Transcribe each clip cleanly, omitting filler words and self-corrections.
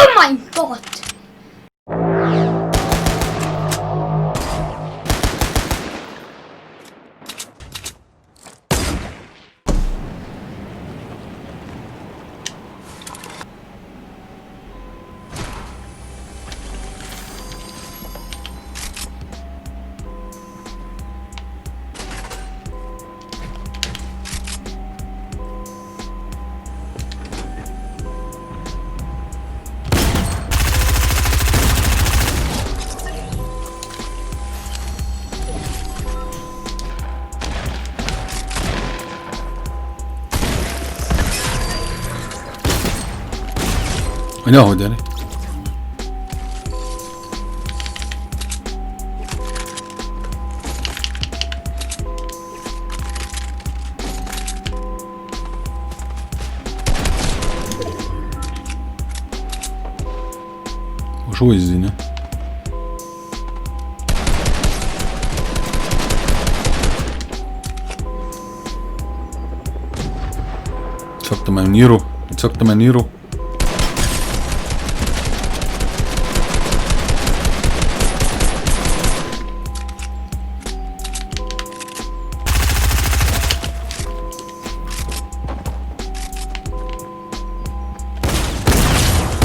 Oh mein Gott! Ja, heute nicht. Oh, schon ist sie, ne? Zeig dir mein Niro. Zeig dir mein Niro.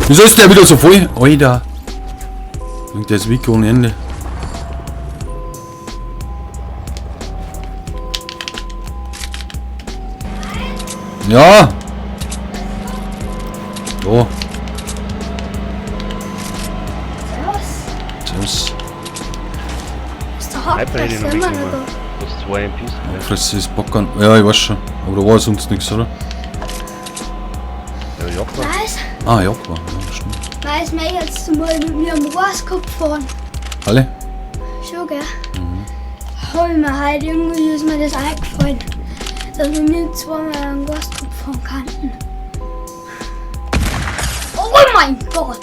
Wieso ist der wieder so voll? Alter. Und der ist weg ohne Ende. Ja. So. Servus. Servus. Ist der Hackfresse noch immer noch mitgenommen. da? Du hast zwei MPs. Fresse ist Bock an. Ja, ich weiß schon. Aber da war sonst nichts, oder? Ja, Jakob. Nice. Ah, ja, war. Ja, stimmt. Nice, mei, jetzt mal mit mir am Rohrskopf fahren. Alle? Schon, gell? Mhm. Hab ich mir heute irgendwie ist mir das eingefallen, dass wir mir zweimal am Rohrskopf fahren könnten. Oh mein Gott!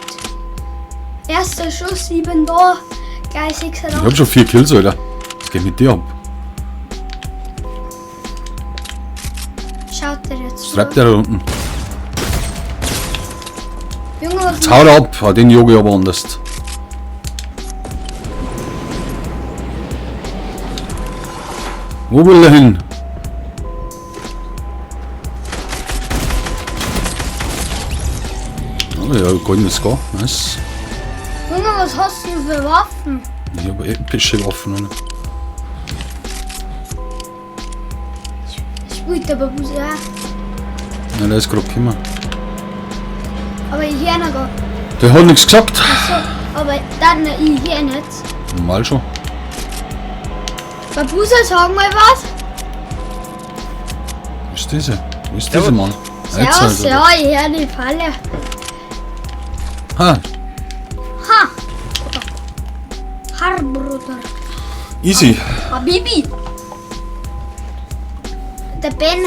Erster Schuss, ich bin da. Gleich 6 Ich hab schon 4 Kills, Alter. Was geht mit dir ab? Schaut der jetzt Was treibt der da unten? Junge, was Jetzt haut er ab. Ah, den jage ich aber anders. Wo will er hin? Oh ja, goldenes Scar. Nice. Junge, was hast du denn für Waffen? Ich habe epische Waffen. Oder? Spielt der Babus auch. Nein, der ist gerade gekommen. Aber ich höre noch gar. Der hat nichts gesagt. Achso, aber dann ich höre nicht. Normal schon. Babusa, sag mal was. Wo ist diese? Wo ist diese Mann? Jetzt Servus, also. ja, ich höre die Falle. Ha, Ha! Har, Bruder. easy. Habibi! Der Ben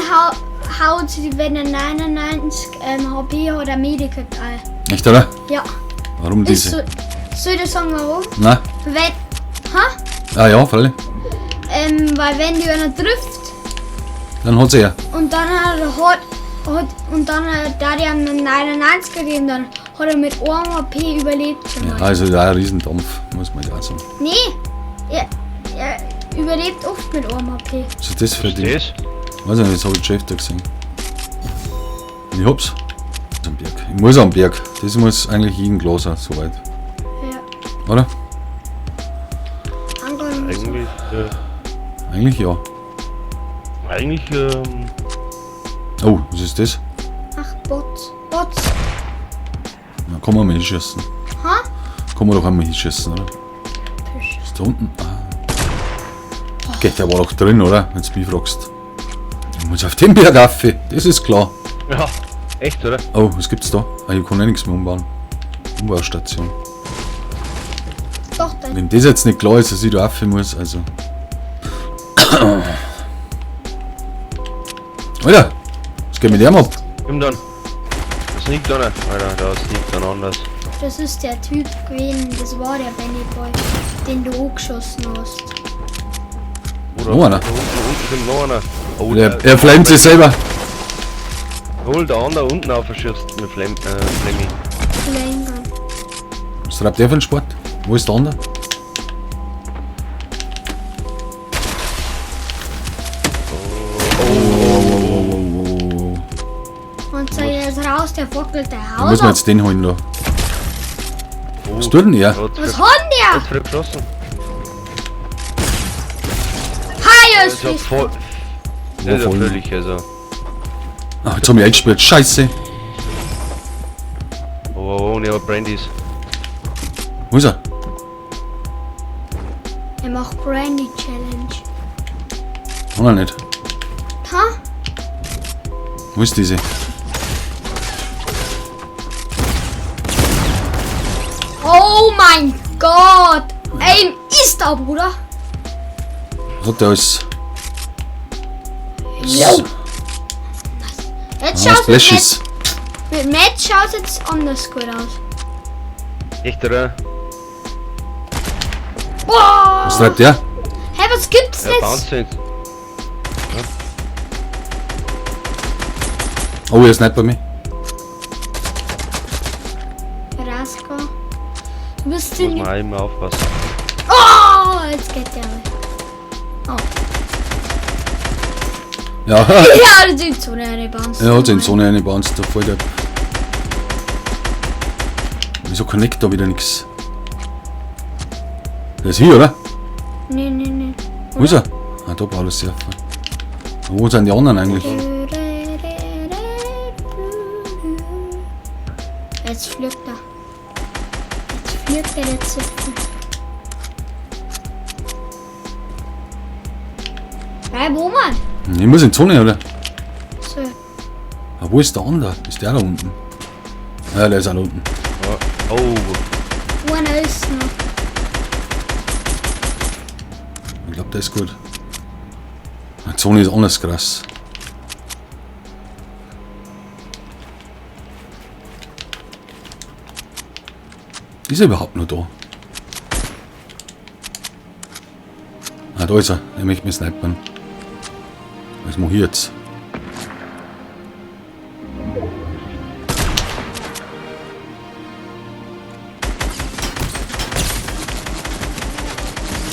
haut sich, wenn er 99 HP hat, er Medikit ein. Echt, oder? Ja. Warum Ist diese? so, soll ich sagen, warum? Nein. Wenn, ha? Ah ja, freilich. Weil wenn die einer trifft Dann hat sie ja. und dann da die ihm einen 99 gegeben, dann hat er mit einem HP überlebt schon Ja, mal. also da ein Riesendampf, muss man ja auch sagen. Nee, er überlebt oft mit einem HP. Was ist das für ein Ding? Das? Weiß ich nicht, das habe ich schon öfter gesehen. Ich hab's. Am Berg. Ich muss am Berg. Das muss eigentlich jedem klar sein, soweit. Ja. Oder? Eigentlich, Eigentlich ja. eigentlich, Oh, was ist das? Ach, Bots. Bots. Na, kann man mal hinschießen. Ha? Kann man doch einmal hinschießen, oder? Ist da unten? Ah. Okay, der war doch drin, oder? Wenn du mich fragst. Ich muss auf den Berg rauf, das ist klar. Ja, echt, oder? Oh, was gibt's da? Ah, ich kann eh nichts mehr umbauen. Umbaustation. Doch, da. Wenn das jetzt nicht klar ist, dass ich da rauf muss, also. Alter! Was geht mit dem ab? Komm dann. Da sneakt einer. Alter, da sneakt einer anders. Das ist der Typ gewesen, das war der Benny Boy, den du angeschossen hast. Oder Noch einer. Da unten kommt noch einer. Oh, Er flamet sich selber. Hol der andere unten auf, schießt mit Flammy. Flamegun. Was treibt der für einen Sport? Wo ist der andere? Oh. Und so jetzt raus, der Vogel, der Da muss man Haus. jetzt den holen da. Oh, Was tut denn er? Hat Was hat denn der? früh geschossen. Hi, Das ist ist ja voll. Das ist ja voll. völlig, also. Ach, jetzt hab ich eingespielt. Scheiße. Oh, oh, oh, ne, aber Brandys. Wo ist er? Er macht Brandy Challenge. Hat er nicht. Ha? Wo ist diese? Oh mein Gott! Aim ist da, Bruder. Was hat der alles? Jo. Jetzt Ah, schaut mit, Splashes. mit Matt schaut jetzt anders gut aus. Echt, oder? Boah! Was treibt der? Hey, was gibt's Ja, jetzt? bounce jetzt. Oh, er ist nicht bei mir. Raska. Du bist Muss in. man auch immer aufpassen. Oh, jetzt geht der. Oh. Ja, Ja, das ist so eine Bounce. er hat in Zone eine Bounce, der voll der. Wieso connect da wieder nichts? Der ist hier, oder? Nee, nee, nee. Wo ist er? Ah, da war alles sehr. Wo sind die anderen eigentlich? Jetzt fliegt er. Jetzt fliegt er, der Zipfel. Hey, wo, Mann? Ich muss in die Zone, oder? So. Ah, wo ist der andere? Ist der da unten? Ja, der ist auch da unten. Oh, Einer ist noch. Ich glaube, der ist gut. Die Zone ist anders krass. Ist er überhaupt noch da? Ah, da ist er. Er möchte mich snipern. Was mach ich jetzt?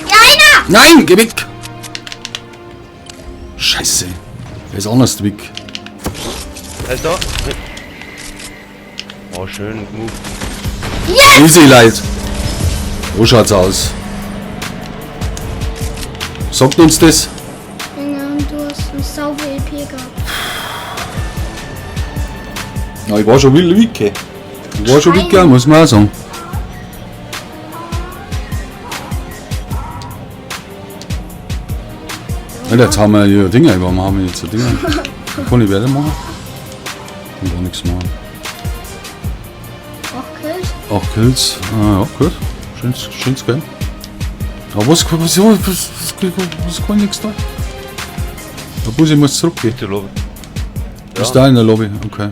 Ja, einer! Nein, geh weg! Scheiße. Er ist anders weg. er ist da. Oh, schön gemoved. Yes! Easy, Leute. So schaut's aus. Sagt uns das? Junge, und du hast eine saubere EP gehabt. Ja, ich war schon wild weg. Ich war schon weg, muss man auch sagen. Alter, jetzt haben wir hier Dinger. Warum haben wir jetzt so Dinger? Kann ich weitermachen? Kann gar nichts machen. Auch Kills? Auch Kills. Ah, ja, gut. Schönes, schönes Game. Aber was, was, was, was, was kann nichts da? Der Busi muss zurückgehen. Die Lobby. Ist da in der Lobby, okay.